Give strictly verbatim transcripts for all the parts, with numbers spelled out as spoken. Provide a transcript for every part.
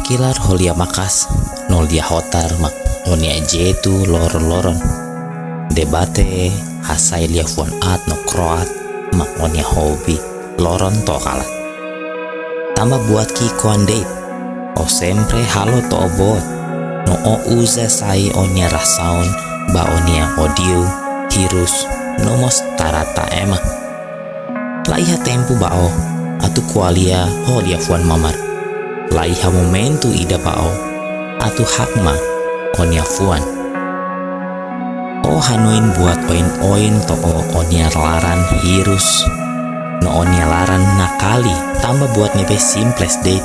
Kilar ho lia maka'as no lia hotar mak ó-nia jeitu loron-loron. Debate hasai liafuan aat no kro'at mak ó-nia hobi loron to'o kalan. Tanba buat ki'ikoan de'it, ó sempre halo to'o boot, no ó uza sai ó-nia razaun ba ó-nia ódiu, hirus, no mós trata ema. La iha tempu ba ó atu ko'alia ho liafuan mamar. La iha momentu ida ba ó atu hakmatek ó-nia fuan. Ó hanoin buat oin-oin to'o ó-nia laran hirus no ó-nia laran nakali, tanba buat ne'ebé simples de'it.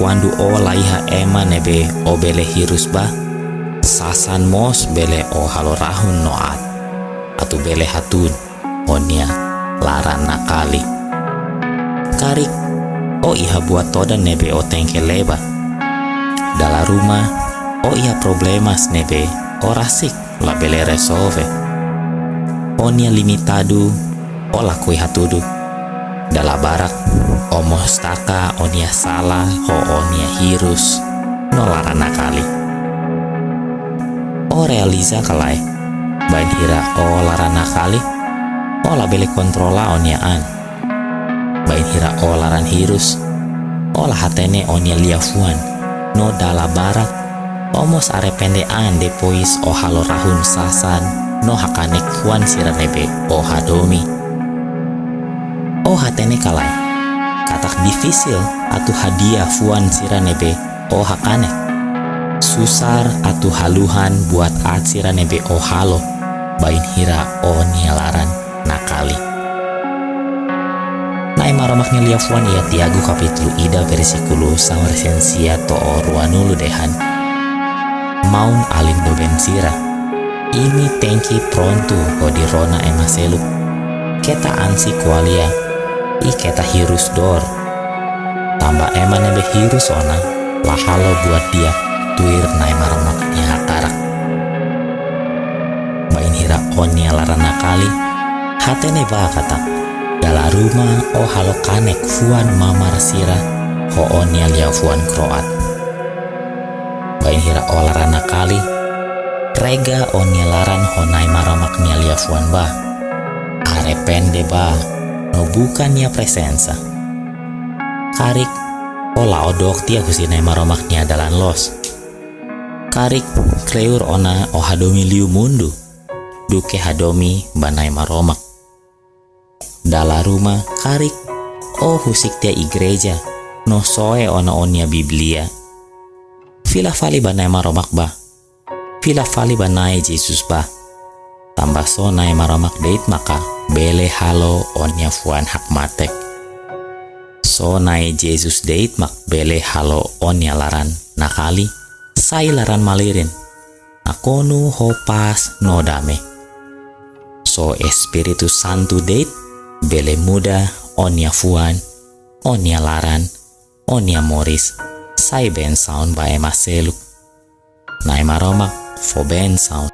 Kuandu ó la iha ema ne'ebé ó bele hirus ba, sasán mós bele ó halo rahun no aat, atu bele hatún ó-nia laran nakali. Karik ó iha buat todan ne'ebé ó tenke leba. Dala ruma ó iha problemas ne'ebé ó rasik la bele rezolve. Ó-nia limitadu, ó lakohi hatudu. Dala barak ó mós taka ó-nia sala ho ó-nia hirus no laran nakali. Ó realiza ka lae, bainhira ó laran nakali, ó la bele kontrola ó-nia an. Bainhira ó laran hirus, ó la hatene ó-nia liafuan, no dala barak ó mós arrepende an depois ó halo rahun sasán no hakanek fuan sira ne'ebé ó hadomi. Ó hatene ka lae, katak difisil atu hadi'a fuan sira ne'ebé ó hakanek. Susar atu haluhan buat aat sira ne'ebé ó halo, bainhira ó-nia laran nakali. Na'i Maromak nia liafuan iha Tiago kapítulu ida versíkulu sanulu-resin-sia to'o ruanulu dehan: Maun-alin doben sira, imi tenke prontu hodi rona ema seluk. Keta ansi ko'alia, i keta hirus dór. Tanba ema ne'ebé hirus ona la halo buat di'ak tuir Na'i Maromak nia hakarak. Bainhira ó-nia laran nakali, hatene bá katak dala ruma ó halo kanek fuan mamar sira ho ó-nia liafuan kro'at. Bainhira ó laran nakali, rega ó-nia laran ho Na'i Maromak nia liafuan bá. Arrepende bá, no buka nia prezensa. Karik ó la'o dook tiha husi Na'i Maromak nia dalan loos. Karik kleur ona ó hadomi liu mundu duké hadomi ba Na'i Maromak. Dala ruma karik ó husik tiha igreja no soe ona ó-nia Bíblia. Fila fali ba Na'i Maromak bá. Fila fali ba Na'i Jesus bá. Tanba só Na'i Maromak de'it maka bele halo ó-nia fuan hakmatek. Só Na'i Jesus de'it mak bele halo ó-nia laran nakali sai laran malirin, nakonu ho pás no dame. Só Espíritu Santu de'it bele muda ó-nia fuan, ó-nia laran, ó-nia moris sai bensaun ba ema seluk. Na'i Maromak fó bensaun